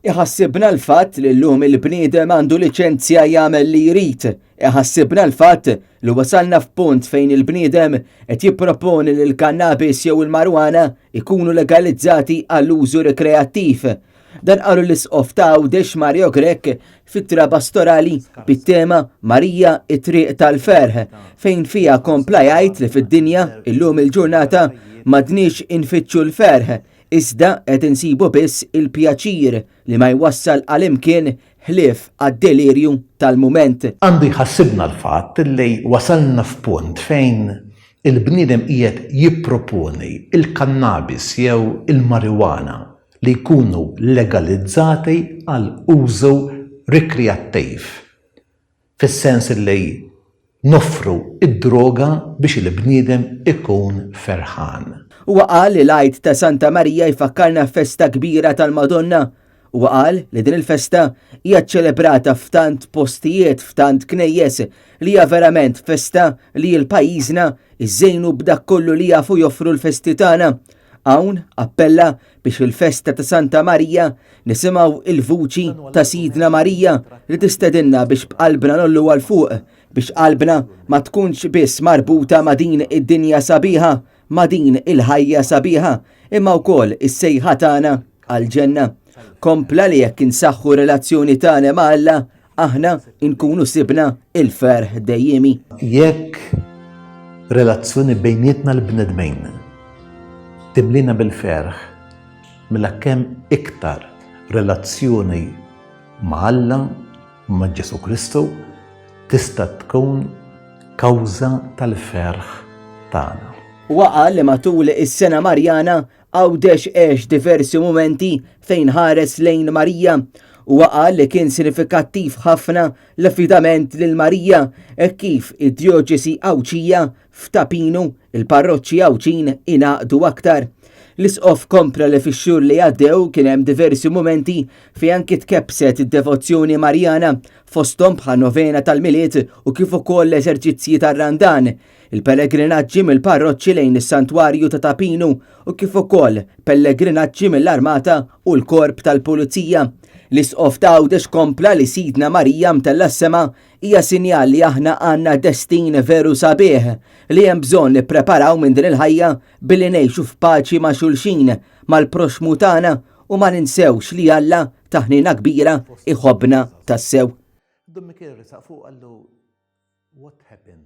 Iħassibna l-fatt li llum il-bniedem għandu liċenzja jagħmel li jrid. Iħassibna l-fatt li wasalna f'punt fejn il-bniedem qed jipproponi li l-kannabis jew il-marwana ikunu legalizzati għall-użu rikreattiv. Dan qalu l-Isqof ta' Għawdex Mario Grech f'ittra pastorali bit-tema Marija it-triq tal-ferħ fejn fiha kompla jgħid li fid-dinja illum il-ġurnata m'għadniex infittxu l-ferħ iżda qed insibu biss il-pjaċir li ma jwassal għal imkien ħlief għad-delirju tal-mument. Għandu jħassibna l-fatt li wasalna f'punt fejn il-bniedem qiegħed jipproponi l-kannabis jew il-marijuana li jkunu legalizzati għal użu rikreattiv, fis-sens li noffru d-droga biex il-bniedem ikun ferħan. Huwa qal li l-Għid ta' Santa Marija jfakkarna f'festa kbira tal-Madonna. Huwa qal li din il-festa hija ċċelebrata f'tant postijiet, f'tant knejjes, li hija verament festa li l-pajjiżna iżejnu b'dak kollu li jafu joffru l-festi tagħna. Hawn appella biex fil-festa ta' Santa Marija nisimgħu il-vuċi ta' Sidna Marija li tistedinna biex b'qalbna nollu għal fuq, biex qalbna ma tkunx biss marbuta ma' din id-dinja sabiħa, ma' din il-ħajja sabiħa, imma wkoll is-sejħa tagħna għall-ġenna. Kompla li jekk insaħħu relazzjoni tagħna ma' Alla, aħna nkunu sibna il-ferħ dejjiemi. Jekk relazzjoni bejnietna l-bnedmin timlina bil-ferħ, mela kemm iktar relazzjoni ma' Alla, ma' Ġesù Kristu, tista' tkun kawża tal-ferħ tagħna. Huwa qal li matul is-sena Marjana Għawdex għex diversi mumenti fejn ħares lejn Marija. Huwa qal li kien sinifikattiv ħafna l-affidament lil Marija hekk kif id-djoċesi Għawdxija f'Ta' Pinu, il-parroċċi Għawdxin ingħaqdu aktar. L-Isqof kompla li fix-xhur li għaddew kien hemm diversi mumenti fejn anki tkebbset id-devozzjoni Marjana fosthom bħan-novena tal-Milied u kif ukoll l-eżerċizzji tar-Randan. Il-pellegrinaġġi mill-parroċċi lejn is-Santwarju ta' Ta' Pinu u kif ukoll pellegrinaġġi mill-Armata u l-Korp tal-Pulizija. L-Isqof ta' Għawdex kompla li Sidna Marija mtellgħa s-sema hija sinjal li aħna għandna destin veru sabiħ li hemm bżonn nippreparaw minn din il-ħajja billi ngħixu f'paċi ma' xulxin, mal-proxxmu tagħna u ma ninsewx li Alla ta' ħniena kbira iħobbna tassew. Dun Mikiel resaq fuq qallu, What happened?